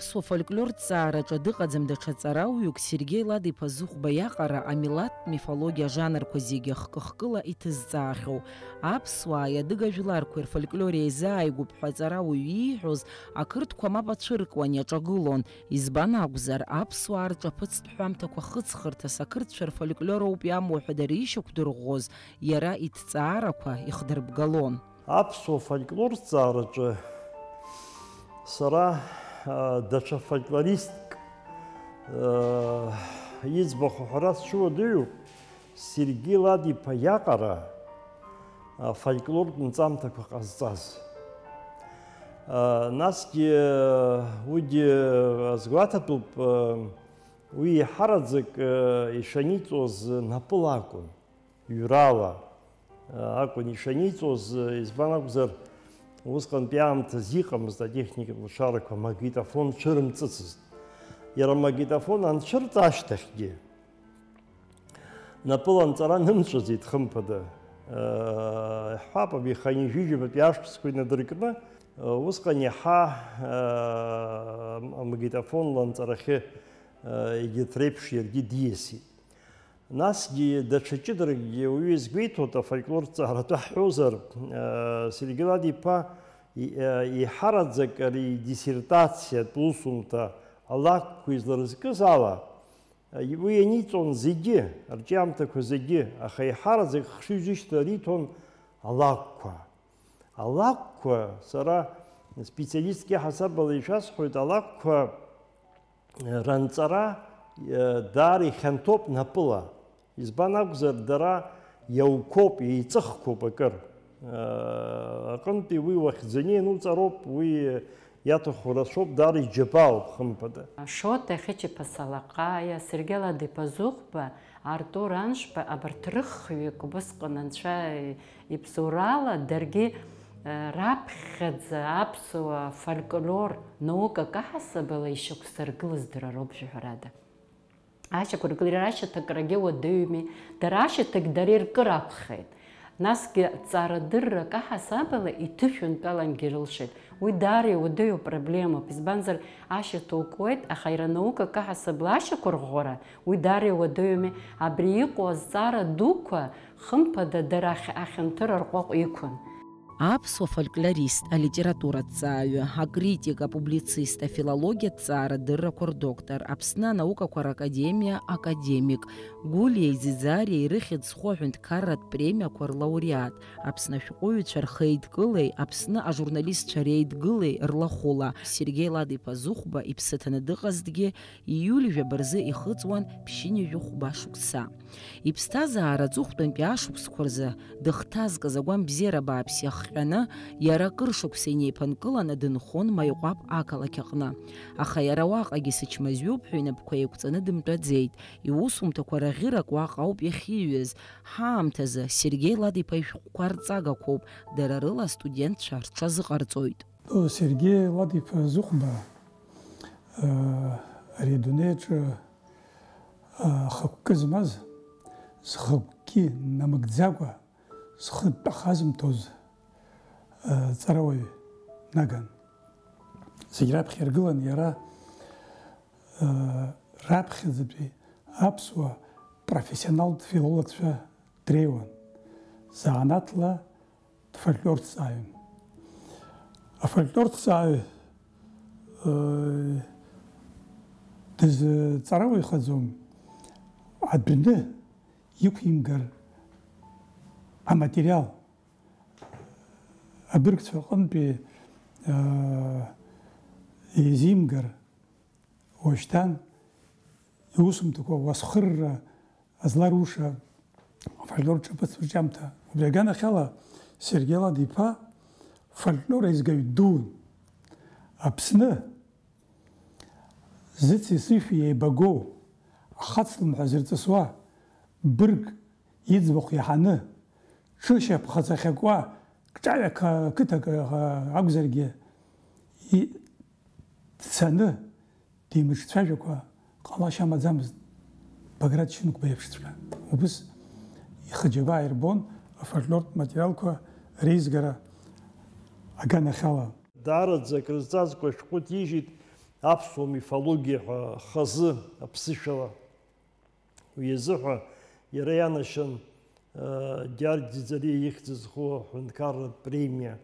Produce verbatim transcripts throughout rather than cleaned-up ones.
Аԥсуа фольклорҭҵаараҿы дыҟаӡам даҽа ҵарауаҩык Сергеи Лад-иԥа Зыхәба иаҟара амилаҭтә мифологиа ажанрқәа зегьы хкы-хкыла иҭызҵаахьоу. Аԥсуаа иадыга жәларқәеи рфольклори еизааигәоуп ҳәа аҵарауаҩ ииҳәоз, ақырҭқәа мап ацәыркуан, иаҿагылон. Избан акәзар, аԥсуаа рҿаԥыцтә ҳәамҭақәа хыҵхырҭас ақырҭцәа рфольклор ауп иамоу ҳәа дара ишьақәдырӷәӷәоз, иара иҭҵаарақәа ихдырбгалон. Аԥсуа фольклорҭҵаараҿы сара, а, даҽа фольклористк, а, иӡбахә ҳәара сшыуадаҩу, Сергеи Лад-иԥа иаҟара, а, фольклортә нҵамҭақәа ҟазҵаз. А, насгьы, а, уигьы азгәаҭатәуп, а, уи еиҳараӡак, а, ишаниҵоз напыла акәын. Ҩрала, а, акәын ишаниҵоз, избан акәзар, усҟантәи аамҭазы иҟамызт атехникатә лшарақәа, магнитофон цәырымҵыцызт. Иара амагнитофон анцәырҵ ашьҭахьгьы, напыла анҵара нымҵәаӡеит, хымԥада. А, иаҳҳәап, абихани жәижәабатәи ашықәсқәа инадыркны, а, усҟан иаҳа, а, амагнитофонла анҵарахьы, а, егьырҭ реиԥш иаргьы диасит. Насгьы даҽа ҷыдаракгьы уаҩы изгәеиҭоит, афольклорҭҵааратәы ҳҳәозар, э, Сергеи Лад-иԥа и-, э, еиҳараӡак ари идиссертациатә усумҭа алакәқәа изларызкыз ала, э, уи ианиҵон зегьы, арҿиамҭақәа зегьы, аха еиҳараӡак хшыҩзышьҭра риҭон алакәқәа. Алакәқәа, сара специалистк иаҳасабала ишәасҳәоит, алакәқәа ранҵара, э, даара ихьанҭоуп напыла. Избан акәзар, дара иаукоуп, еиҵыхқәоуп акыр. Э, аҟынтәи уи уахьӡаны иануҵароуп, уи иаҭаху рацәоуп, даара иџьабаауп, хымԥада. Шоҭа Хьыча-иԥа Салаҟаиа, Сергеи Лад-иԥа Зыхәба, Артур Аншба, абарҭ рыхҩык убысҟан анцәа ибзоурала даргьы, э, раԥхьаӡа аԥсуа фольклор наукак аҳасабала ишьақәзыргылаз дара роуп, жәаҳәарада. Ашьақәыргылара ашьаҭакрагьы уадаҩми, дара ашьаҭагь дара иркыр акәхеит. Насгьы ҵарадыррак аҳасабала иҭышәынтәалангьы ирылшеит. Уи даара иуадаҩу проблемоуп, избанзар, ашьаҭа укуеит, аха иара наукак аҳасабала ашьақәырӷәӷәара, уи даара иуадаҩуми, абри иҟоу азҵаара дуқәа, хымԥада, дара ахь-, ахьанҭыра рҟәаҟә иқәын. Аԥсуа фольклорист, алитератураҭҵааҩы, акритик, апублицист, афилологиаҭҵаара дыррақәа рдоктор, Аԥсны анаукақәа ракадемиа академик, Гәлиеи Ӡиӡариеи рыхьӡ зху аҳәынҭқарратә премиақәа рлауреат, Аԥсны ашәҟәыҩҩцәа рхеидкылеи Аԥсны ажурналистцәа реидгылеи рлахәыла, Сергеи Лад-иԥа Зыхәба иԥсы ҭаны дыҟазҭгьы, ииуль жәаба рзы ихыҵуан ԥшьынҩажәи хәба шықәса. Иԥсҭазаара аҵыхәтәантәи ашықәсқәа рзы дыхҭазкыз агәамбзиара бааԥс иахҟьаны, иара акыр шықәса инеиԥынкыланы дынхон Маиҟәаԥ ақалақь аҟны. Аха иара уаҟагьы сычмазаҩуп ҳәа инапқәа еиқәҵаны дымтәаӡеит, иусумҭақәа раӷьырак уаҟа ауп иахьиҩыз. Ҳаамҭазы Сергеи Лад-иԥа ишәҟәқәа рҵагақәоуп, дара рыла астудентцәа рҽазыҟарҵоит. Сергеи Лад-иԥа Зыхәба, э, ари адунеиаҿы, э, хықәкы змаз, зхықәкгьы намыгӡакәа, зхы тәаха зымҭоз, э, ҵарауаҩ наган. Зегь раԥхьа иргылан иара, э, раԥхьаӡатәи аԥсуа профессионалтә филологцәа дреиуан. Занааҭла дфольклорҭҵааҩын. Афольклорҭҵааҩ, э, дызҵарауаҩхаӡом, адәны иқәимгар аматериал, абыргцәа рҟынтәи, э, еизимгар, уашьҭан иусумҭақәа уацхырра азларуша афольклор ҿаԥыцтә рҿиамҭа. Убри аганахьала Сергеи Лад-иԥа фольклор аизгаҩ дуун. Аԥсны зыци сышәи еибагоу, ахацлымҳәа зырҵысуа, бырг иӡбахә иаҳаны, ҽышьаԥха цахьакуа, кҿаҩа қа-, қыҭак, а, акәзаргьы, и-, дцаны, димыҿцәажәакәа ҟалашьа амаӡамызт, Баграт Шьынқәба иеиԥшҵәҟьа. Убыс ихы џьабаа ирбон афольклортә материалқәа реизгара аганахьала. Даараӡа акрызҵазкуа ашәҟәы ҭижьит, Аԥсуа мифологиа ҳәа хазы аԥсышәала. Уи азыҳәа иара ианашьан, э, Гьаргь Ӡиӡариа ихьӡ зху аҳәынҭқарратә премиа.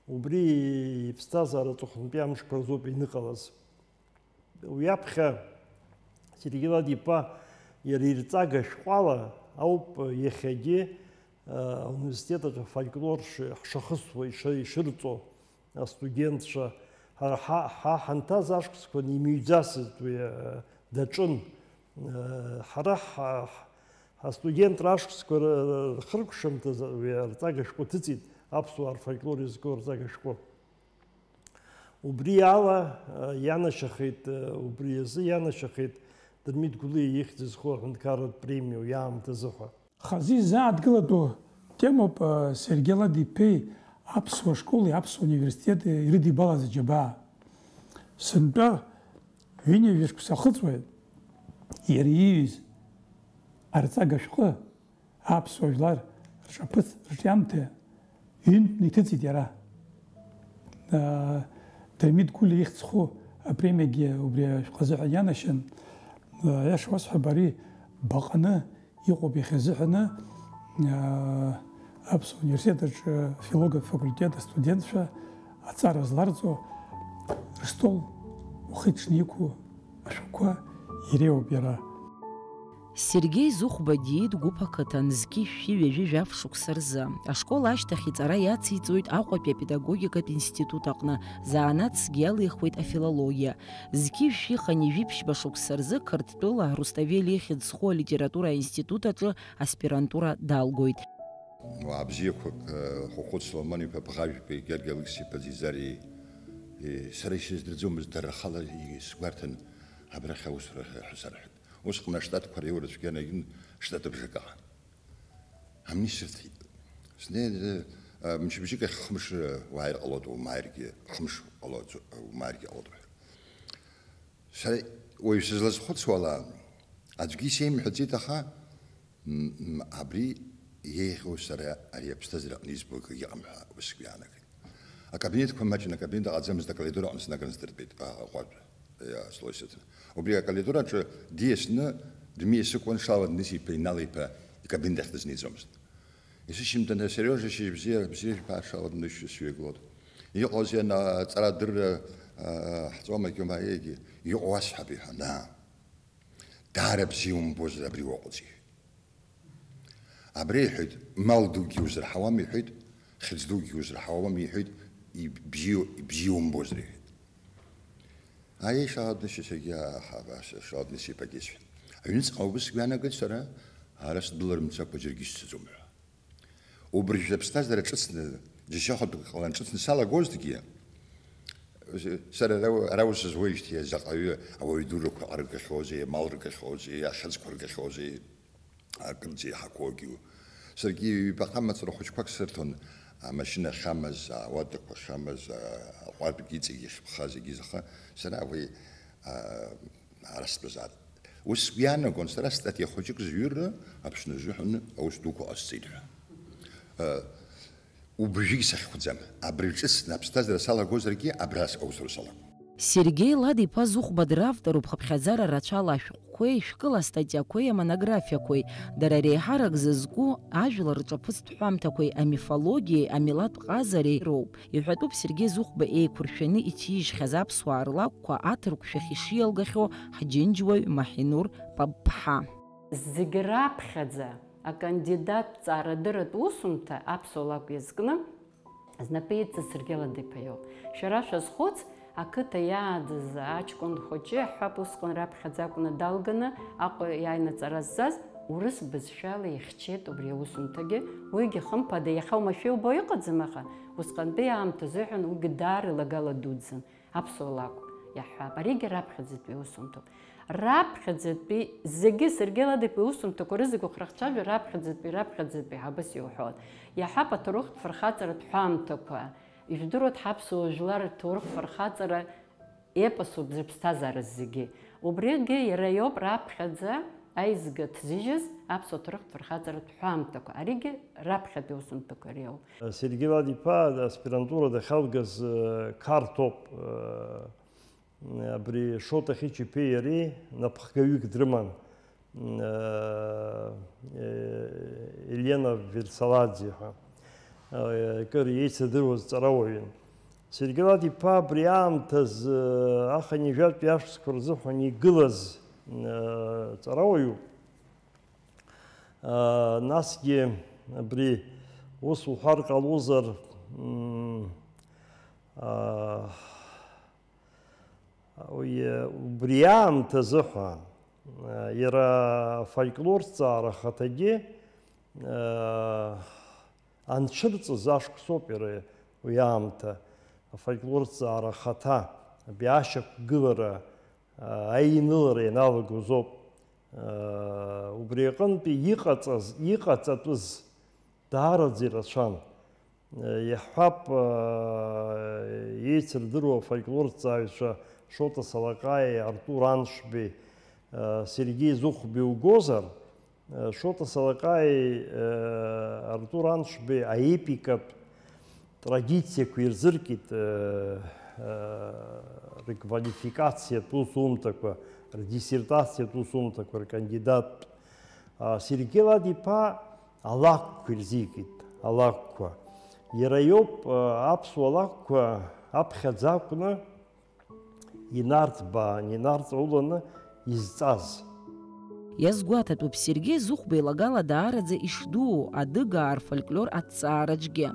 Убри иԥсҭазаара аҵыхәтәантәи амшқәа рзоуп иныҟалаз. Уи аԥхьа Сергеи Ладиԥа иара ирҵага шәҟәала ауп иахьагьы, э, ауниверситет аҿы афольклор ш-, ҳшахысуа, иша-, ишырҵо астудентцәа. Ҳара ҳа-, ҳа ҳанҭаз ашықәсқәа имҩӡацызт уи, э, даҿын. Э, ҳара ҳа-, ҳ-, ҳастудентра ашықәсқәа р-, рхыркәшамҭазы уи арҵага шәҟәы ҭыҵит, аԥсуаа рфольклор иазку арҵага шәҟәы. Убри ала, э, ианашьахеит, э, убри азы ианашьахеит Дырмит Гәлиа ихьӡ зху аҳәынҭқарратә премиа уи аамҭазы ҳәа. Хазы изааҭгылатәу темоуп, э, Сергеи Ладиԥеи аԥсуа школи аԥсуа университети ирыдибалаз аџьабаа. Сынтәа ҩынҩажәа шықәса ахыҵуеит иара ииҩыз арҵага шәҟәы. Аԥсуа жәлар рҿаԥыц рҿиамҭа ҩынтәны иҭыҵит иара. Дырмит Гәлиа ихьӡ зху апремиагьы убри ашәҟәы азыҳәан ианашьан. Аиаша уасҳәап, ари баҟаны иҟоуп иахьазыҳәаны, Аԥсуа университет аҿы афилологиатә факультет астудентцәа аҵара зларҵо рыстол ухы иҽны иқәу ашәҟәқәа иреиуоуп иара. Сергеи Зыхәба диит Гәыԥ ақыҭан зқьи жәшәи ҩажәи жәаф шықәса рзы. Ашкол ашьҭахь иҵара иациҵоит Аҟәатәи апедагогикатә институт аҟны, заанаҵ цәгьа иалихуеит афилологиа. Зқьи жәшәи хынҩажәи ԥшьба шықәса рзы Қырҭтәыла Руставели ихьӡ зху алитература аинститут аҿы аспирантура далгоит. Уаа бзиақәак, Хәыхәыт Соломон-иԥа Бӷажәбеи, Гьаргь Алықьса-иԥа Ӡиӡариеи, сара исыздырӡомызт, дара рхала исгәарҭан, абрахь аусура ҳәа сарҳәеит. Усҟан аштатқәа реиуара цәгьа анагин, штат бжак аҟан. Амни сырҭеит. Снеин, а, мчыбжьык ахь хымш, а, уааир ҟалоит, умааиргьы, хымш ҟалоит, умааиргьы ҟалоит ҳәа. Сара уаҩ сызлазхәыцуала, аӡәгьы исеимҳәаӡеит, аха, м, м, абри еиӷьу сара ари аԥсҭазаара аҟны избо акгьы ыҟам ҳәа ус сгәы иаанагеит. Акабинетқәа маҷын, акабинет аҟаӡамызт, акоридор аҟны снаганы сдыртәеит, а, аҟәардә, иа, слой сыҭаны. Убри акоридор аҿы диасны, Дмиа сыкәын, Шала Денис-иԥа, Инал-иԥа икабинет ахь дызнеиӡомызт. Исышьҭамҭан, Сериожа, шьыжь бзиа, бзиа жәба, Шала Денис, сҩагылоит. Иҟоузеи ана аҵарадырра, а, ҳҵома, егьи, иҟоу уасҳәап, иҳәан, аа. Даара бзиа умбозар, абри уаҟәыҵ, иҳәеит. Абра, иҳәеит, мал дугьы узырҳауам, иҳәеит, хьӡ дугьы узырҳауам, иҳәеит, ибзиоу, ибзиоу умбозар, иҳәеит. Аиеи, Шала Денис, саргьы аҳа, Шала Денис-иԥагьы сҳәеит. Аҩныҵҟа убыс сгәы иаанагеит сара, ара сдәыларымҵакәа џьаргьы сцаӡом ҳәа. Убыржәы аԥсҭазаара ҿыцны, џьашьахәатәык ҟалан ҿыцны салагозҭгьы, сара ара, ара ус зуеижьҭеи заҟаҩы ауаҩы дурақәа ҟаргахьоузеи, амал ргахьоузеи, ахьыӡқәа ргахьоузеи, акырӡа иҳақәоугьы. Саргьы ҩбаҟа маҵура хәыҷқәак сырҭон, амашьына ахьамаз, ауадақәа ахьамаз, аҟәардәгьы иҵегь иахьԥха зегьы зыхы, сара уи, а, Ара стәазаап. Ус сгәы иаанагон, сара статиа хәыҷык зҩыра Аԥсны азыҳәан аус дуқәа ҟасҵеит ҳәа. Э, убригь сахьхәӡам. Абри ҿыцны аԥсҭазаара салагозаргьы, абра аусура салагон. Сергеи Лад-иԥа Зыхәба дравторуп хыԥхьаӡара рацәала ашәҟәқәеи, шәкыла астатиақәеи, амонографиақәеи. Дара реиҳарак зызку ажәлар рҿаԥыцтә ҳәамҭақәеи, амифологиеи, амилаҭтә ҟазареи роуп. Иҳәатәуп Сергеи Зыхәба еиқәыршәаны иҭижьхьаз аԥсуаа рлакәқәа аҭырқәшәахь ишиалгахьоу ҳџьынџьуаҩ Маҳинур Папԥҳа. Зегь раԥхьаӡа акандидаттә ҵаарадырратә усумҭа аԥсуа лакә иазкны знапы идҵаз Сергеи Лад-иԥа иоуп. Шәара шәазхәыц, ақыҭа иааӡаз аҷкәын хәыҷы, иаҳҳәап, усҟан раԥхьаӡа акәны далганы Аҟәа иааины аҵара зҵаз, урыс бызшәала ихьчеит убри аусумҭагьы, уигьы хымԥада, иахьа оумашәа иубо иҟаӡам, аха усҟантәи аамҭазыҳәан уигьы даара илагала дуӡӡан, аԥсуа лакә иаҳҳәап, аригьы раԥхьаӡатәи аусумҭоуп. Раԥхьаӡатәи зегьы, Сергеи Лад-иԥа иусумҭақәа рызегь ухрахцәажәо, раԥхьаӡатәи, раԥхьаӡатәи ҳәа абас иуҳәоит. Иаҳҳәап, аҭоурыхтә фырхаҵаратә ҳәамҭақәа, ижәдыруеит ҳаԥсуа жәлар рҭоурых фырхаҵара епосуп зыԥсҭазаара зегьы. Убригьы иара иоуп раԥхьаӡа аизга ҭзыжьыз аԥсуа ҭоурыхтә фырхаҵаратә ҳәамҭақәа. Аригьы раԥхьатәи аусумҭақәа иреиуоуп. Сергеи Лад-иԥа аспирантура дахьалгаз, э, Қарҭоуп, э, Абри Шоҭа Хьыча-иԥеи иареи напхгаҩык дрыман, э, э, Елена Версаладзе ҳәа, э, акыр еицырдыруаз ҵарауаҩын. Сергеи Лад-иԥа абри аамҭаз, э, ахынҩажәатәи ашықәсқәа рзыҳәан игылаз, э, ҵарауаҩуп. Э, насгьы абри ус уҳәар ҟалозар, м, э, Уи, убри аамҭазы ҳәа, иара афольклорҭҵаара ахаҭагьы, анцәырҵыз ашықәсоуп иара уи аамҭа, афольклорҭҵаара ахаҭа, абри ашьақәгылара, аинылара ианалагоз ауп. Убри аҟынтәи иҟаҵаз, иҟаҵатәыз даараӡа ирацәан. Иаҳҳәап, еицырдыруа афольклорҭҵааҩцәа Шоҭа Салаҟаиеи Артур Аншбеи, Сергеи Зыхәбеи угозар, Шоҭа Салаҟаиеи Артур Аншбеи аепикатә традициақәа ирзыркит, реквалификациатә усумҭақәа, рдиссертациатә усумҭақәа, ркандидаттә. Сергеи Лад-иԥа алакәқәа ирзикит, алакәқәа. Иара иоуп, аԥсуа лакәқәа аԥхьаӡа акәны инарҭбаан, инарҵауланы изҵаз. Иазгәаҭатәуп Сергеи Зыхәба илагала даараӡа ишдуу адыгаа рфольклор аҭҵаараҿгьы.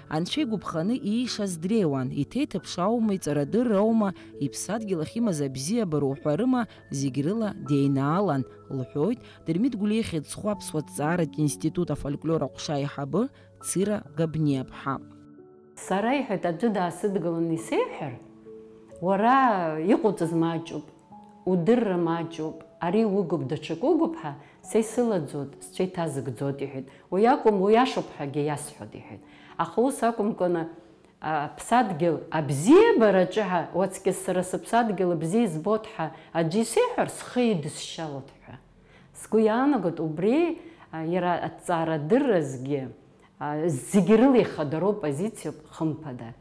Анцәа игәаԥханы иишаз дреиуан, иҭеиҭыԥшааума, иҵарадырраума, иԥсадгьыл ахь имаз абзиабара уҳәарыма, зегь рыла деинаалан, лҳәоит Дырмит Гәлиа ихьӡ зху аԥсуа ҭҵааратә институт афольклор аҟәша аиҳабы Цира Габниаԥҳа. Сара, иҳәеит, аӡәы даасыдгыланы исеиҳәар, уара иҟуҵаз маҷуп, удырра маҷуп, ари угуп, даҽак угуп ҳәа, са исылаӡоит, сцәа иҭазыгӡоит, иҳәеит. Уи акәым, уиашоуп ҳәагьы иасҳәоит, иҳәеит. Аха ус акәымкәаны, аԥсадгьыл абзиабараҿы ҳәа, уаҵкьыс сара сыԥсадгьыл бзиа избоит ҳәа аӡәы исеиҳәар, схы идысшьалоит ҳәа. Сгәы иаанагоит убри, а, иара аҭҵаарадырразгьы, а, зегьы рыла ихадароу позициоуп, хымԥада.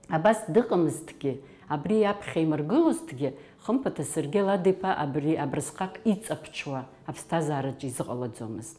Абас дыҟамызҭгьы, абри иаԥхьа имыргылозҭгьы, хымԥада Сергеи Лад-иԥа абри абрысҟак иҵаԥҽуа аԥсҭазаараҿы изыҟалаӡомызт.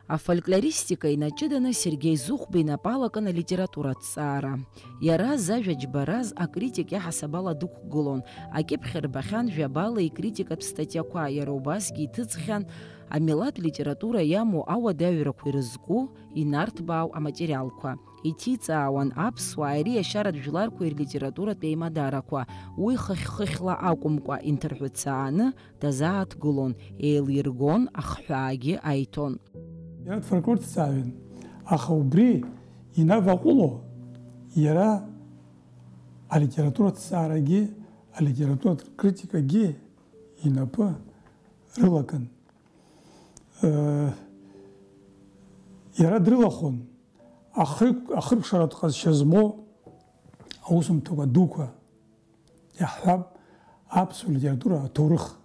Афольклористика инаҷыданы Сергеи Зыхәба инапы алакын алитература аҭҵаара. Иара зажәа џьбараз акритик иаҳасаб ала дықәгылон, акьыԥхь рбахьан жәабала икритикатә статиақәа, иара убасгьы иҭыҵхьан амилаҭ литература иамоу ауадаҩрақәа ирызку, инарҭбаау аматериалқәа. Иҭиҵаауан аԥсуаа ириашьаратә жәларқәеи рлитературатә еимадарақәа, уи хыхь-хыхьла акәымкәа, инҭырҳәыцааны дазааҭгылон, еилиргон, ахҳәаагьы аиҭон. Иара дфольклорҭҵааҩын, аха убри инаваҟәыло, иара алитератураҭҵаарагьы, алитературатә критикагьы инапы рылакын. Э, иара дрылахәын ахы-, ахыркәшаратә ҟазшьа змоу аусумҭақәа дуқәа, иаҳҳәап, аԥсуа литература аҭоурых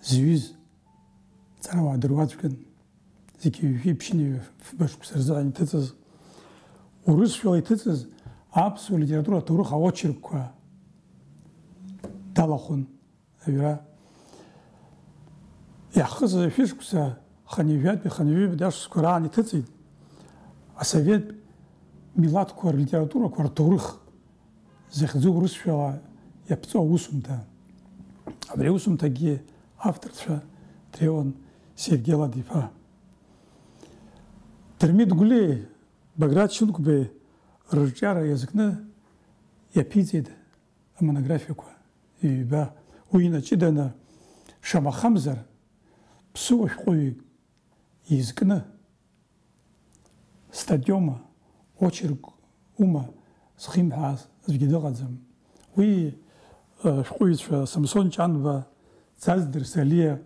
зҩыз ҵарауаа дыруаӡәкын, зқьи жәшәи ԥшьынҩажәи фба шықәса рзыҳәан иҭыҵыз, урысшәала иҭыҵыз аԥсуа литература аҭоурых аочеркқәа далахәын. Аҩра иаҳхысыз ашәышықәса хынҩажәатәи хынҩажәи жәаба ашықәсқәа раан иҭыҵит асовет милаҭқәа рлитературақәа рҭоурых захьӡу урысшәала иаԥҵоу аусумҭа. Абри аусумҭагьы авторцәа дреиуан Сергеи Лад-иԥа. Дырмит Гәлиеи Баграт Шьынқәбеи рырҿиара иазкны иаԥиҵеит амонографиақәа ҩба. Уи инаҷыданы, шамахамзар, ԥсыуа шәҟәыҩҩык изкны статиоума, очеркума зхимҳәааз аӡәгьы дыҟаӡам. Уи, э, шәҟәыҩҩцәа Самсон Ҷанба, Ӡаӡ Дырсалиа,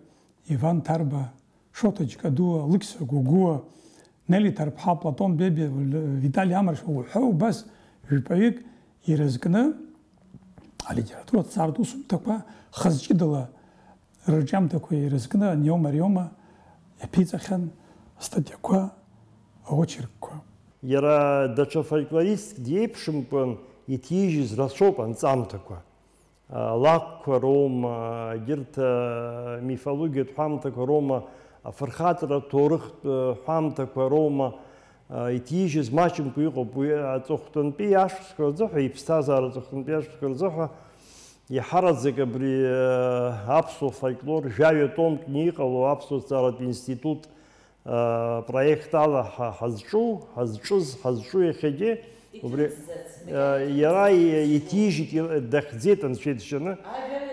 Иван Ҭарба, Шоҭа Џькадуа, Лықьса Гәыгәуа, Нели Ҭарԥҳа, Платон Бебиа, Витали Амаршәа уҳәа убас жәпаҩык ирызкны алитература аҭҵааратә усумҭақәа хаз ҷыдала рырҿиамҭақәа ирызкны аниома-ариома иаԥиҵахьан астатиақәа, аочеркқәа. Иара даҽа фольклористк диеиԥшымкәан иҭижьыз рацәоуп анҵамҭақәа. алакәқәа роума, егьырҭ, а, мифологиатә ҳәамҭақәа роума, афырхаҵаратә ҭоурыхтә, а, ҳәамҭақәа роума, а, иҭижьыз маҷымкәа иҟоуп уи аҵыхәтәантәи ашықәсқәа рзыҳәа, иԥсҭазаара аҵыхәтәантәи ашықәсқәа рзыҳәа, иаҳараӡак абри, а, аԥсуа фольклор жәаҩа томкны иҟало аԥсуа ҭҵааратә институт, а, проект ала ҳа-, ҳазҿу, ҳазҿыз, ҳазҿу иахьагьы, убри, иҭыҵӡац, а, иара и-, иҭижьит, ил-, дахьӡеит анцәа иџьшьаны.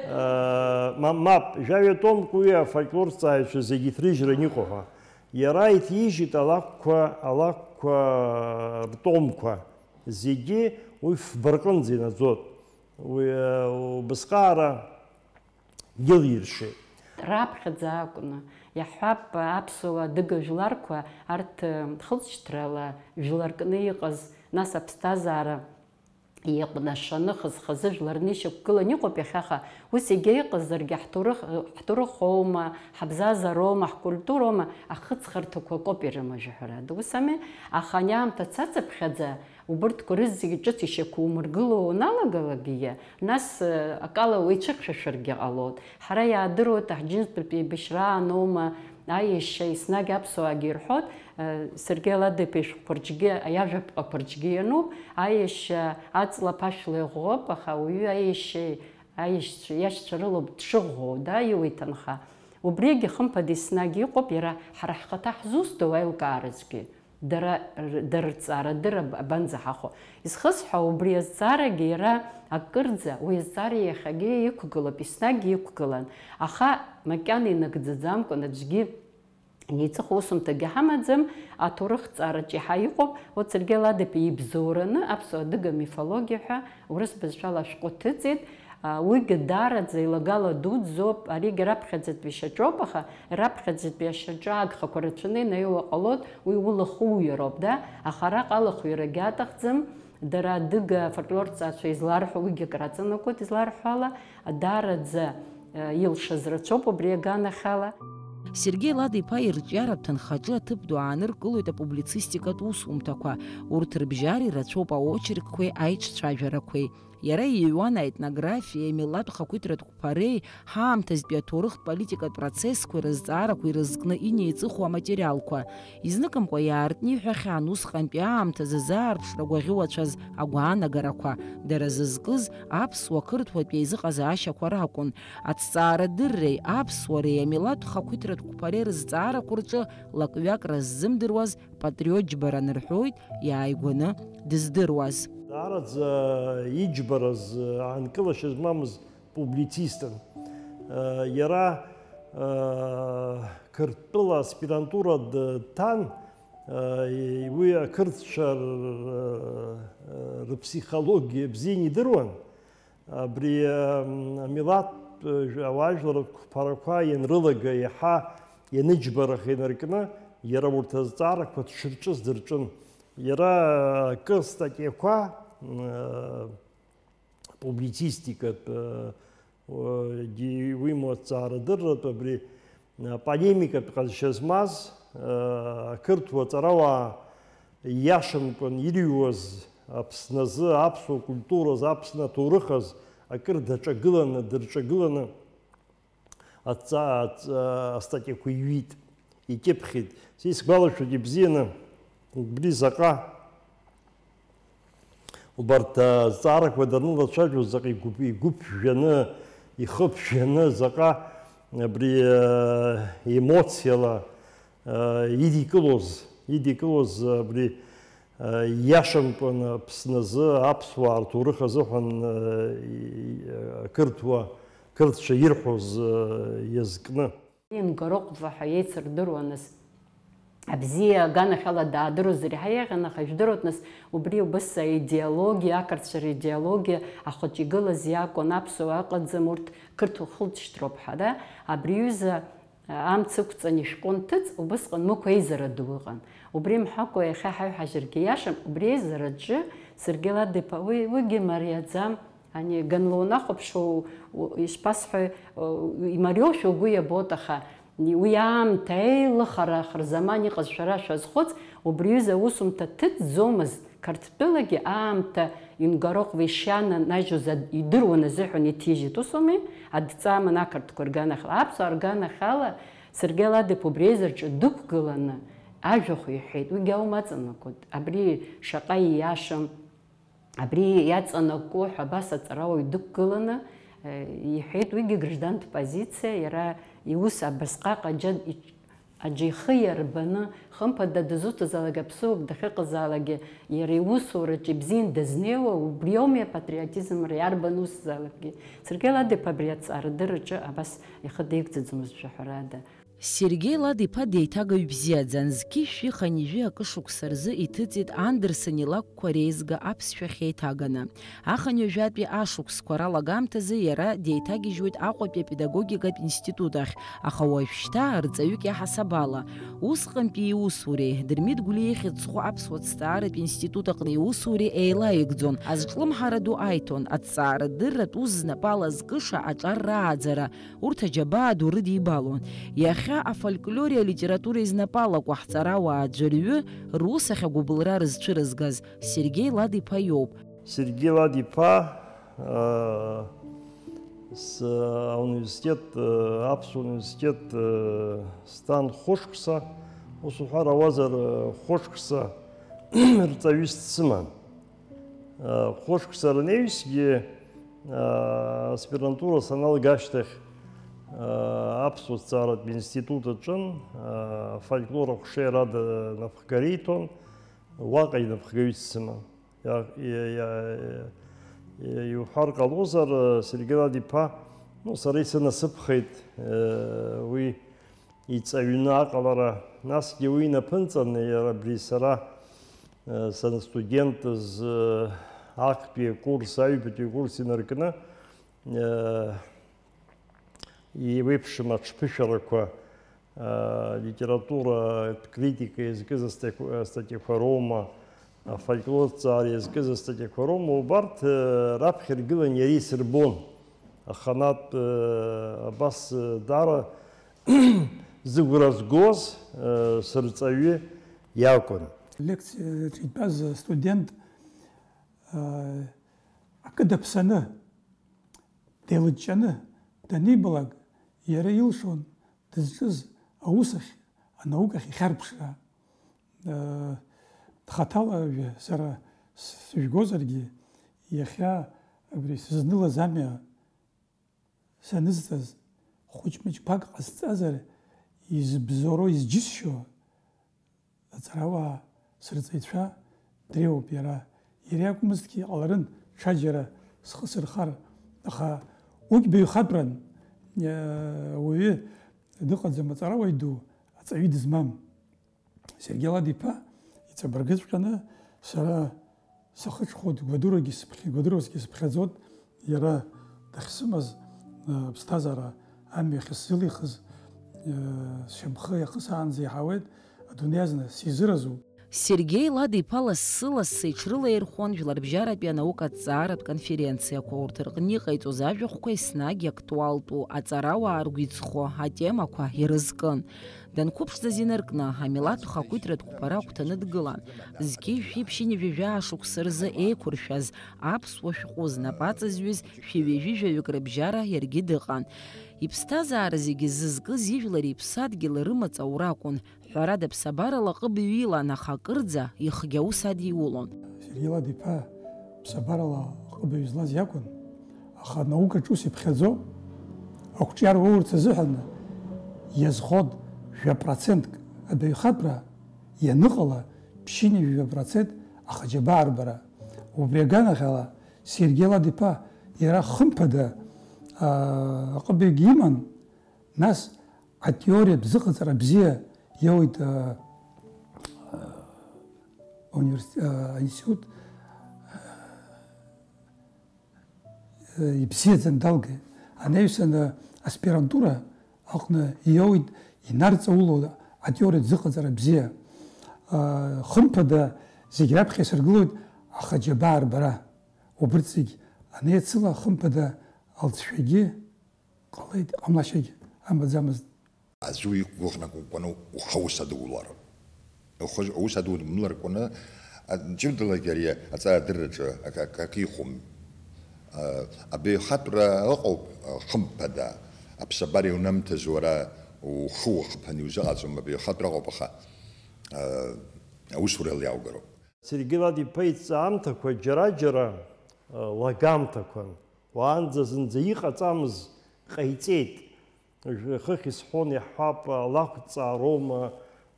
А, ма-, мап, жәаҩа томк уи афольклорҭҵааҩцәа зегьы иҭрыжьран иҟоу ҳәа. Иара иҭижьит алакәқәа, алакәқәа ртомқәа зегьы уи фба рҟынӡа инаӡоит. Уи, а, убасҟаара илиршеит. Раԥхьаӡа акәны, иаҳҳәап, аԥсуа адыга жәларқәа арҭ, ы, хылҵшьҭрала жәларкны иҟаз, нас аԥсҭазаара иҟәнашаны хаз-хазы жәларны ишьақәгыланы иҟоуп иахьаха. Ус егьа иҟазаргьы ҳҭоурых, ҳҭоурых аума, ҳабзазароума, ҳкультуроума, ахыҵхырҭақәа акоуп ирымажәу ҳәарада. Ус ами, аха ани аамҭа цацыԥхьаӡа, убырҭқәа рызегьы ҿыц ишьақәумыргыло уаналагалакгьы, нас, э, акала уеицәыхьшәашәаргьы ҟалоит. Ҳара иаадыруеит, аҳџьынџьтәылатә еибашьра ааноума, аиашьа, еснагь аԥсуаагьы ирҳәоит, э, Сергеи Ладиԥа ишәҟәқәа рҿгьы, иажәаԥҟақәа рҿгьы иануп, аиашьа аҵла ԥашәла иӷәӷәоуп, аха ауаҩы аиашьеи аиашьцәа, иашьцәа рылоуп дшыӷәӷәоу, да, иуа иҭынха. Убригьы хымԥада еснагь иҟоуп, иара ҳара ҳхаҭа ҳзусҭоу аилкааразгьы. Дара р-, дара рҵарадырра аб-, абанӡаҳахәо. Изхысҳәаау убри азҵаарагьы иара акырӡа, уи азҵаара иахьагьы иқәгылоуп, еснагь иқәгылан. Аха макьана инагӡаӡамкәан аӡәгьы иеиҵыху усумҭагьы ҳамаӡам, аҭоурыхҭҵаараҿ иаҳа иҟоуп, урҭ Сергеи Ладиԥа ибзоураны аԥсуа-адыга мифологиа ҳәа урыс бызшәала ашәҟәы ҭыҵит. А, уигьы даараӡа илагала дуӡӡоуп, аригьы раԥхьаӡатәи шьаҿоуп, аха раԥхьаӡатәи ашьаҿа агхақәа рацәаны инаиуа ҟалоит, уи улахуҩароуп, да? Аха араҟа алахәҩарагьы аҭахӡам, дара адыга афольклорҭҵааҩцәа изларҳәо, уигьы акраҵанакуеит, изларҳәо ала, даараӡа, э, илшаз рацәоуп убри аганахьала. Сергеи Ладиԥа ирҿиаратә ҭынхаҿы аҭыԥ ду ааныркылоит апублицистикатә усумҭақәа, урҭ рыбжьара ирацәоуп аочеркқәеи аиҿцәажәарақәеи. Иара иҩуан аетнографиеи амилаҭ хақәиҭратә қәԥареи ҳаамҭазтәи аҭоурыхтә политикатә процессқәеи рызҵаарақәеи рызкны инеиҵыху аматериалқәа. Изныкымкәа иаартны иҳәахьан усҟантәи аамҭазы заарԥшра гәаӷьуацәаз агәаанагарақәа, дара зызкыз аԥсуа-қырҭуатә еизыҟазаашьақәа ракәын. Аҭҵаарадырреи аԥсуареи амилаҭ хақәиҭратә қәԥареи рызҵаарақәа рҿы лакҩакра ззымдыруаз патриот џьбаран рҳәоит иааигәаны дыздыруаз. Даараӡа иџьбараз, аанкылашьа змамыз публицистын. Иара Қырҭтәыла аспирантура дҭан, уи ақырҭцәа р-, рыԥсихологиа бзианы идыруан. Абри, м, амилаҭтә, э, жә-, ауаажәларратә қәԥарақәа ианрылага, иаҳа ианыџьбараха инаркны, иара урҭ азҵаарақәа дшырҿыз дырҿын. Иара, э, акы статиақәа, м, э, публицистикатә, э, о, ди-, уимоу аҭҵаарадырратә абри, э, полемикатә ҟазшьа змаз, э, ақырҭуа ҵарауаа иашамкәан ирыҩуаз Аԥсны азы, аԥсуа культура азы, Аԥсны аҭоурых азы акыр даҿагыланы, дырҿагыланы адҵа-, адҵа-, астатиақәа иҩит, икьыԥхьит. Са исгәалашәоит ибзианы, убри заҟа, убарҭ азҵаарақәа данылацәажәоз, заҟа игәыԥ-, игәыԥжәаны, ихыԥжәаны, заҟа абри, э, емоциала, э, идикылоз, идикылоз абри, э, иашамкәан Аԥсны азы, аԥсуаа рҭоурых азыҳәан, э, и-, ақырҭуа, қырҭцәа ирҳәоз, э, иазкны. Ингароҟәӡа ҳәа еицырдыруан, нас, абзиа аганахьала даадыруазар иаҳа еиӷьын, аха ижәдыруеит, нас, убри убас аидеологиа, ақырҭцәа ридеологиа ахәыҷы игылаз иакәын, аԥсуаа ыҟаӡам, урҭ қырҭуа хылҵшьҭроуп ҳәа, да? Абри аҩыза, а, амц ықәҵаны ишәҟәы нҭыҵ, убысҟан Мықә еизара ду ыҟан. Убри мҳәакәа иахьа ҳаиҳәажьыргьы иашам, убри аизараҿы Сергеи Ладиԥа, уи, уигьы мариаӡам, Ани, ганла унахәаԥшуа, у-, ишԥасҳәои, у-, имариоушәа угәы иабоит, аха уи аамҭа, еилыхара, хырзаман иҟаз шәара шәазхәыц, убри аҩыза аусумҭа ҭыҵӡомызт, Қырҭтәылагьы аамҭа Ингароҟ Вешьана нажьуаз ад-, идыруан азыҳәан иҭижьит, ус ауми? Адҵа аман ақырҭқәа рганахьала, аԥсуаа рганахьала Сергеи Ладиԥа убри аизарҿы дықәгыланы ажәахә иҳәеит. Уигьы аума аҵанакуеит. Абри шаҟа ииашам, абри иаҵанакуа ҳәа абас аҵарауаҩ дықәгыланы, э, иҳәеит, уигьы граждантә позициа, иара иус абасҟак аџьа-, иҿ-, аџьа ихы иарбаны, хымԥада дызусҭазаалак аԥсыуак дахьыҟазаалакгьы, иара иусураҿы ибзиан дазнеиуа, убри ауми апатриотизмра иарбан усзаалакгьы. Сергеи Ладиԥа абри аҵаарадырраҿы абас ихы деигӡаӡомызт, жәаҳәарада. Сергеи Ладиԥа деиҭагаҩ бзиаӡан, зқьи жәшәи хынҩажәи акы шықәса рзы иҭыҵит Андерсен илакәқәа реизга аԥсшәа ахьеиҭаганы. Ахынҩажәатәи ашықәсқәа ралагамҭазы иара деиҭагьежьуеит Аҟәатәи апедагогикатә институт ахь, аха уажәшьҭа арҵаҩык иаҳасаб ала. Усҟантәи иусуреи, Дырмит Гәлиа ихьӡ зху аԥсуа ҭҵааратә институт аҟны иусуреи еилаигӡон, азҿлымҳара ду аиҭон, аҭҵаарадырратә ус знапала зкыша аҿар рааӡара, урҭ аџьабаа ду рыдибалон. Иахьа афольклори алитературеи знапалакуа ҳҵарауаа аӡәырҩы рус ахь агәыбылра рызцәырызгаз Сергеи Ладиԥа иоуп. Сергеи Ладиԥа, аа, с-, ауниверситет, аа, аԥсуа университет, аа, стәан хәышықәса, ус уҳәар ауазар, хәышықәса рҵаҩыс дсыман. Хәышықәса рнеҩсгьы, аспирантура саналга ашьҭахь, аԥсуа ҭҵааратә институт аҿын, афольклор аҟәшеирада напхгареи иҭон, уаҟа инапхгаҩыс дсыман. Иа-, иа-, иа-, иуҳәар ҟалозар, Сергеи Ладиԥа, ну, сара исынасыԥхеит, уи иҵаҩны аҟалара, насгьы уи инаԥынҵаны иара абри сара, э, санстудентыз, э, актәи акурс, аҩбатәи акурс инаркны, э, еиуеиԥшым аҽԥышәарақәа, э, литературатә критика иазкыз астатиақәа, астатиақәа роума, афольклорҭҵаара иазкыз астатиақәа роума, убарҭ, э, раԥхьа иргылан иара исырбон. Аханатә, э, абас, э, даара зыгәра згоз, э, сырҵаҩы иакәын. Лекциаҿы итәаз астудент, э, акы даԥсаны, деилыҷҷаны данибалак, иара илшон дызҿыз аус ахь, анаукахь ихьарԥшра. Э, хаҭала сара сыжәгозаргьы, иахьа абри сызнылаз амҩа санызҵаз, хәыҷ-мыҷқәак ҟасҵазар, избзоуроу изџьысшьо аҵарауаа сырҵаҩцәа дреиуоуп иара. Иара иакәмызҭгьы иҟаларын ҽаџьара схы сырхар, аха уигь баҩхатәран, э, уаҩы дыҟаӡам, аҵарауаҩ ду аҵаҩы дызмам. Сергеи Ладиԥа иҵабыргыҵәҟьаны сара сахыҽхәоит, гәадурагьы сыԥхьа-, гәадуразгьы сыԥхьаӡоит, иара дахьсымаз, э, аԥсҭазаара амҩахь сзылихыз, э, сшьамхы иахысаанӡа иаҳауеит, адунеи азна сизыразуп. Сергеи Ладиԥа лассы-лассы иҽрылаирхәон жәларбжьаратәи анаукаҭҵааратә конференциақәа, урҭ рҟны иҟаиҵоз ажәахәқәа еснагь актуалтәу, аҵарауаа ргәы иҵхо атемақәа ирызкын. Данқәыԥшӡаз инаркны, амилаҭ хақәиҭратә қәԥара агәҭаны дгылан. Зқьи жәшәи ԥшьынҩажәи жәаа шықәса рзы еиқәыршәаз, аԥсуа шәҟәы знапы аҵазҩыз шәи ҩажәи жәаҩык рыбжьара иаргьы дыҟан. Иԥсҭазаара зегьы зызкыз ижәлари иԥсадгьыли рымаҵ аура акәын. Ҳәарада, ԥсабарала аҟыбаҩ илан, аха акырӡа ихгьы аус адиулон. Сергеи Ладиԥа ԥсабарала аҟыбаҩ злаз иакәын, аха анаукаҿ ус иԥхьаӡо, ақәҿиара уоурц азыҳәан иазхоит жәа процентк абаҩхатәра, ианыҟала ԥшьынҩажәи жәа процент ахаџьабаа рбара. Убри аганахьала Сергеи Ладиԥа иара хымԥада, аа, аҟыбаҩгьы иман, нас атеориатә зыҟаҵара бзиа иоуит, а, а, университет, а, аинститут, а, ибзиаӡаны далгеит. Анаҩсан, а, аспирантура аҟны иоуит инарҵаулоу атеориатә зыҟаҵара бзиа. А, хымԥада, зегь раԥхьа исыргылоит ахаџьабаа рбара. Убырҭ зегь анеицыла, хымԥада, алҵшәагьы ҟалеит, ҟамлашьагь амаӡамызт. Аӡәы иқәгәыӷны акәыкәаны ухы аус адулар. Ухы аус адумларкәаны, Ҷыдалагьы ари аҵарадырраҿы акы ихәом. Абаҩхатәра ыҟоуп, хымԥада, аԥсабара иунамҭаз уара ухы уахыԥан иузыҟаҵом, абаҩхатәра ыҟоуп, аха аусурала иааугароуп. Сергеи Лад-иԥа иҭҵаамҭақәа џьара-џьара лагамҭақәан, уаанӡа зынӡа иҟаҵамыз ҟаиҵеит. Хыхь исҳәон, иаҳҳәап, алакәҵаароума,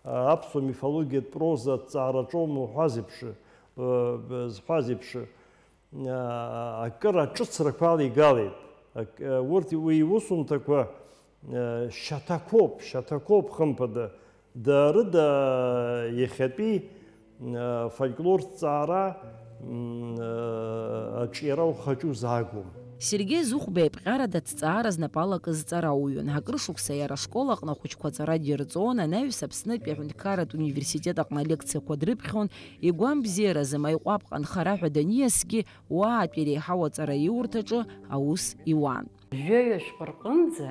аԥсуа мифологиатә проза аҭҵаараҿоума уҳәаз еиԥш, зҳәаз еиԥш, акыр аҿыцрақәа алигалеит. Урҭ уи иусумҭақәа шьаҭақәоуп, шьаҭақәоуп, хымԥада. Дарыда иахьатәи фольклорҭҵаара аҿиара ухаҿу заагом. Сергеи Зыхәба иаԥҟарада аҭҵаара знапала акы зҵарауаҩын. Акыр шықәса иара ашкол аҟны ахәыҷқәа аҵара дирҵон, анаҩс Аԥснытәи аҳәынҭқарратә университет аҟны алекциақәа дрыԥхьон, игәамбзиаразы Маиҟәаԥҟа анхара ҳәа даниасгьы, уаатәи реиҳау аҵараиурҭаҿы аус иуан. Жәаҩа шәҟәы рҟынӡа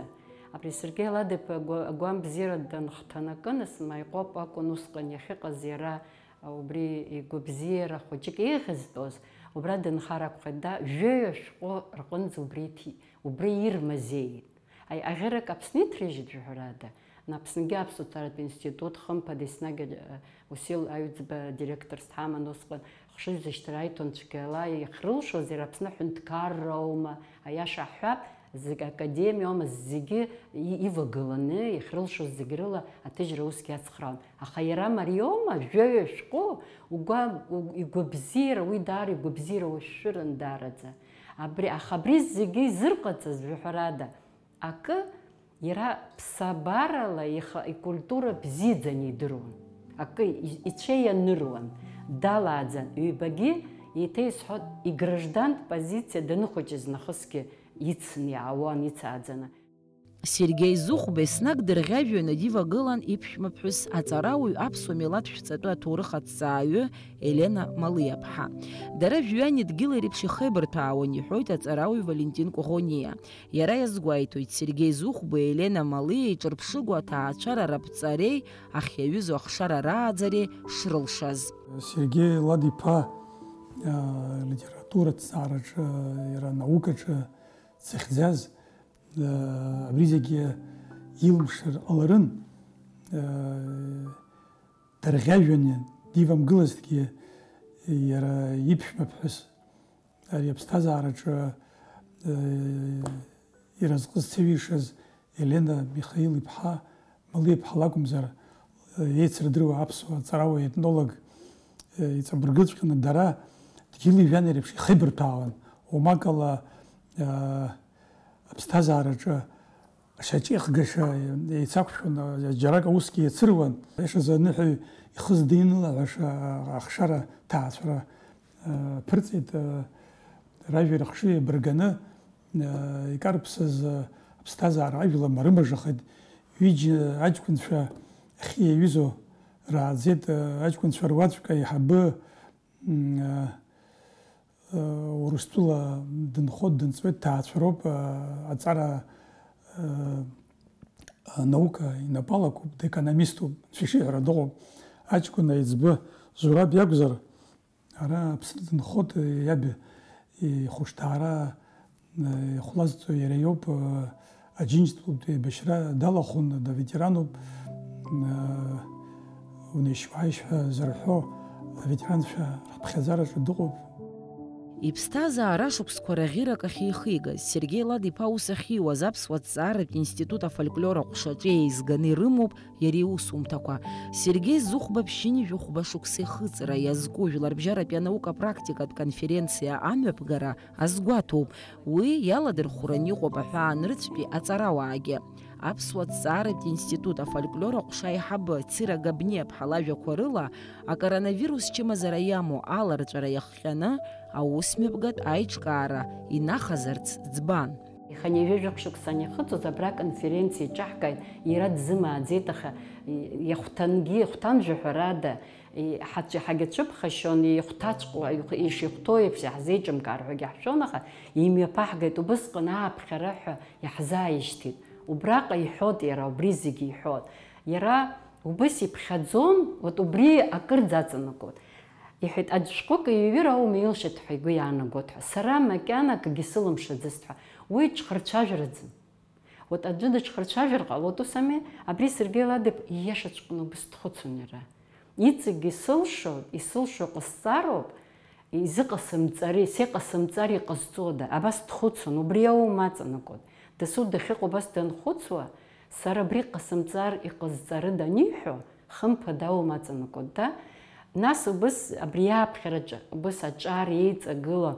абри Сергеи Лад-иԥа агәа-, агәамбзиара данхҭанакы, нас Маиҟәаԥ акәын усҟан иахьыҟаз иара, убри игәабзиара хәыҷык еиӷьызтәыз, убра дынхар акәхеит, да, жәаҩа шәҟәы рҟынӡа убри иҭи-, убри ирмазеит. Аи, аӷьырак Аԥсны иҭрыжьит, жәаҳәарада, Аԥсныгьы аԥсуа ҭҵааратә институт, хымԥада, еснагь, э, Уасил Аҩӡба директорс дҳаман усҟан, хшыҩзышьҭра аиҭон, цәгьала иахьрылшоз, иара Аԥсны аҳәынҭқарра аума, аиаша ҳҳәап, зегь академиа аума, зегьы и-, ивагыланы, иахьрылшоз зегь рыла аҭыжьра усгьы ацхраауан. Аха иара мариоума, жәаҩа шәҟәы, угәа-, у-, игәабзиара, уи даара игәабзиара уашәшәырын даараӡа. Абри, аха абри зегьы изырҟаҵаз, жәаҳәарада, акы, иара ԥсабарала ихы, икультура бзиаӡаны идыруан. Акы и-, ицәа ианыруан, далааӡан, ҩбагьы, еиҭа исҳәоит, играждантә позициа даныхәыҷыз нахысгьы ицны иаауан, ицааӡаны. Сергеи Зыхәба еснагь дырӷьажәҩаны дивагылан иԥшәмаԥҳәыс, аҵарауаҩ, аԥсуа милаҭ шәҵатәы аҭоурых аҭҵааҩы Елена Малиаԥҳа. Дара жәҩани дгьыли реиԥш ихеибарҭәаауан, иҳәоит аҵарауаҩ Валентин Коӷониа. Иара иазгәеиҭоит, Сергеи Зыхәбеи Елена Малиеи ҿырԥшыгоу аҭаацәара раԥҵареи ахьиаҩызоу ахшара рааӡареи шрылшаз. Сергеи Лад-иԥа, а, литература ҭҵаараҿы, иара анаукаҿы дзыхьӡаз, а, абри зегьы илымшар ҟаларын, а, дарӷьажәҩаны дивамгылазҭгьы, иара иԥшәмаԥҳәыс ари аԥсҭазаараҿы, э, иразҟы зцәыуишаз Елена Михаил-иԥҳа Малиаԥҳа лакәымзар, э, еицырдыруа аԥсуа ҵарауаҩ, етнолог, э, иҵабыргыҵәҟьаны дара дгьыли жәҩани реиԥш ихеибарҭәаауан, уамак ала, э, аԥсҭазаараҿы ашьаҿеихгаша еицақәшәон, џьарак аусгьы иацыруан. Аиашазы аныҳәаҩ ихы здеины лаҳәаша ахшара ҭаацәара, э, ԥырҵеит, э, ражәа рыхшыҩ еибарганы, э, икарԥсаз, э, аԥсҭазаара ажәла марымажахеит. Ҩыџьа аҷкәынцәа ахьы иаҩызоу рааӡеит, э, аҷкәынцәа руаӡәк аиҳабы, м, э, э, Урыстәыла дынхоит, дынҵуеит, дҭаацәароуп, э, аҵара, э, анаука инапалакуп, декономиступ, анцәа ишиҳәара дыҟоуп. Аҷкәын аиҵбы Зураб иакәзар, ара Аԥсны дынхоит, иаб ихәышҭаара, э, ихәлазҵо иара иоуп, э, Аџьынџьтәылатәи еибашьра далахәын, даветерануп, э, унеишь-уааишь ҳәа зырҳәо аветеранцәа рыԥхьаӡараҿы дыҟоуп. Иԥсҭазаара ашықәсқәа раӷьырак ахьихигаз, Сергеи Лад-иԥа аус ахьиуаз аԥсуа ҭҵааратә институт афольклор аҟәшаҿы еизганы ирымоуп иара иусумҭақәа. Сергеи Зыхәба ԥшьынҩажәи хәба шықәса ихыҵра иазку жәларбжьаратәи анаука практикатә конференциа амҩаԥгара азгәаҭоуп. Уи иаладырхәран иҟоуп аҳәаанырцәтәи аҵарауаагьы. Аԥсуа ҭҵааратә институт афольклор аҟәша аиҳабы Цира Габниаԥҳа лажәақәа рыла, акоронавирус чымазара иамоу аларҵәара иахҟьаны аусмҩаԥгатә аиҿкаара инахазарц ӡбан. Ихынҩажәи жәохә шықәса анихыҵуаз, абра аконференциа иҿаҳкааит, иара дзымааӡеит, аха иахәҭангьы, ихәҭан жәаҳәарада, ҳацәа-, ҳагьацәыԥхашьон, ихәҭаҵәҟьа, ишихәҭоу еиԥш иаҳзеиҿымкаар ҳәагьы ҳшәон, аха имҩаԥаҳгеит, убысҟан ааԥхьара ҳәа иаҳзааишьҭит. Убраҟа иҳәот иара, убри зегьы иҳәот. Иара убыс иԥхьаӡон, вот убри акырӡа аҵанакуан. Иҳәеит, аӡә шәҟәык иҩыр аума илшеит ҳәа игәы иаанагот ҳәа. Сара макьана акгьы сылымшаӡацт ҳәа. Уи ҽхырцәажәараӡам. Вот аӡәы дыҽхырцәажәар ҟалоит, ус ами, абри Сергеи Ладиԥа ииашаҵәҟьаны убыс дхәыцуан иара. Иҵегьгьы сылшоит, исылшо ҟасҵароуп, изыҟасымҵари, сеиҟасымҵар иҟасҵода, абас дхәыцуан, убри аума аҵанакуан. Дасу дахьыҟоу убас данхәыцуа, сара абри ҟасымҵар иҟасҵарыда аниҳәо, хымԥада аума аҵанакуан, да? Нас убыс абри аԥхьараҿы, убыс аҿар еиҵагыла,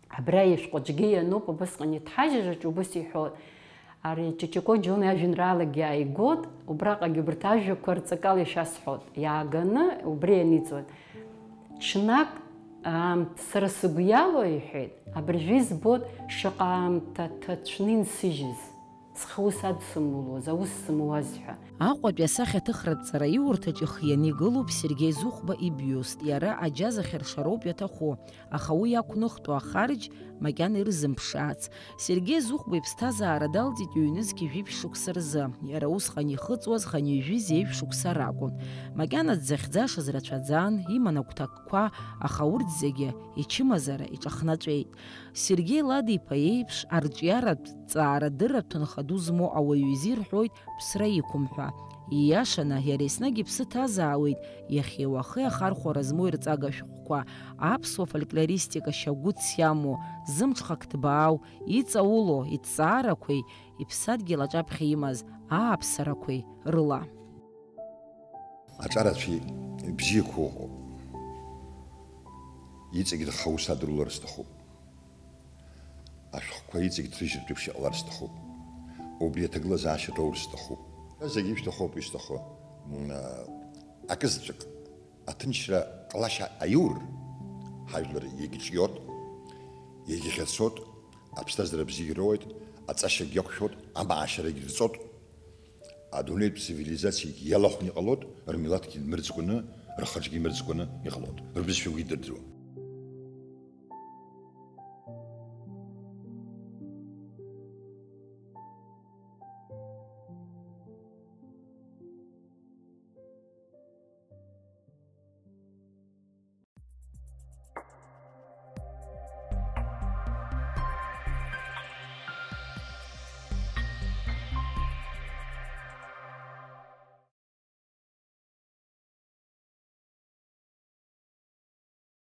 абра ишәҟәаҿгьы иануп, убысҟан иҭҳажьыраҿ убыс иҳәоит. Ари Чичико Џьон иажәеинраалагьы ааигот, убраҟагьы убарҭ ажәақәа рҵакала ишәасҳәот, иааганы убри ианиҵоит. Ҽнак, аамҭ, сара сыгәы иалоу, иҳәеит, абыржәы избот шаҟа аамҭа ҭацәны инсыжьыз, схы ус адсымулоз, аус сымуаз ҳәа. Аҟәатәи асахьаҭыхратә ҵараиурҭаҿ ихианы игылоуп Сергеи Зыхәба ибиуст. Иара аџьаз ахьыршароуп иаҭаху, аха уи иақәныхтәу ахарџь макьана ирзымԥшаац. Сергеи Зыхәба иԥсҭазаара далҵит ҩнызқь жәиԥшь шықәса рзы. Иара усҟан ихыҵуаз хынҩажәи зеижә шықәса ракәын. Макьана дзыхьӡашаз рацәаӡан, иман агәҭакқәа, аха урҭ зегьы ичымазара иҿахнаҵәеит. Сергеи Ладиԥа иеиԥш арҿиаратә ҵаарадырратә ҭынха ду змоу ауаҩы изирҳәоит ԥсра иқәым ҳәа. Ииашаны, иара еснагь иԥсы ҭазаауеит иахьеи уахеи ахархәара змоу ирҵага шәҟәқәа, аԥсуа фольклористика шьагәыҭс иамоу, зымҽхак ҭбаау, иҵаулоу иҭҵаарақәеи иԥсадгьыл аҿаԥхьа имаз ааԥсарақәеи рыла. Аҿарацәеи бзиақәа ыҟоуп. Иҵегь рхы аус адырулар сҭахуп. Ашәҟәқәа иҵегь ҭыжьыртә еиԥш иҟалар сҭахуп. Убри аҭагылазаашьа роур сҭахуп. Зегьы ишәҭаху ауп ишәҭаху. М, акызаҵәык аҭынчра ҟалашьа аиур, ҳажәлар иагьҿиот, иагьӷьацот, аԥсҭазаара бзиа ироуеит, аҵашьагь иақәшәот, амаашьарагь ирҵот. Адунеитә цивилизациагьы иалахәны иҟалот, рмилаҭгьы нмырӡкәаны, рхаҿгьы мырӡкәаны иҟалот. Рбызшәагьы идырдыруа.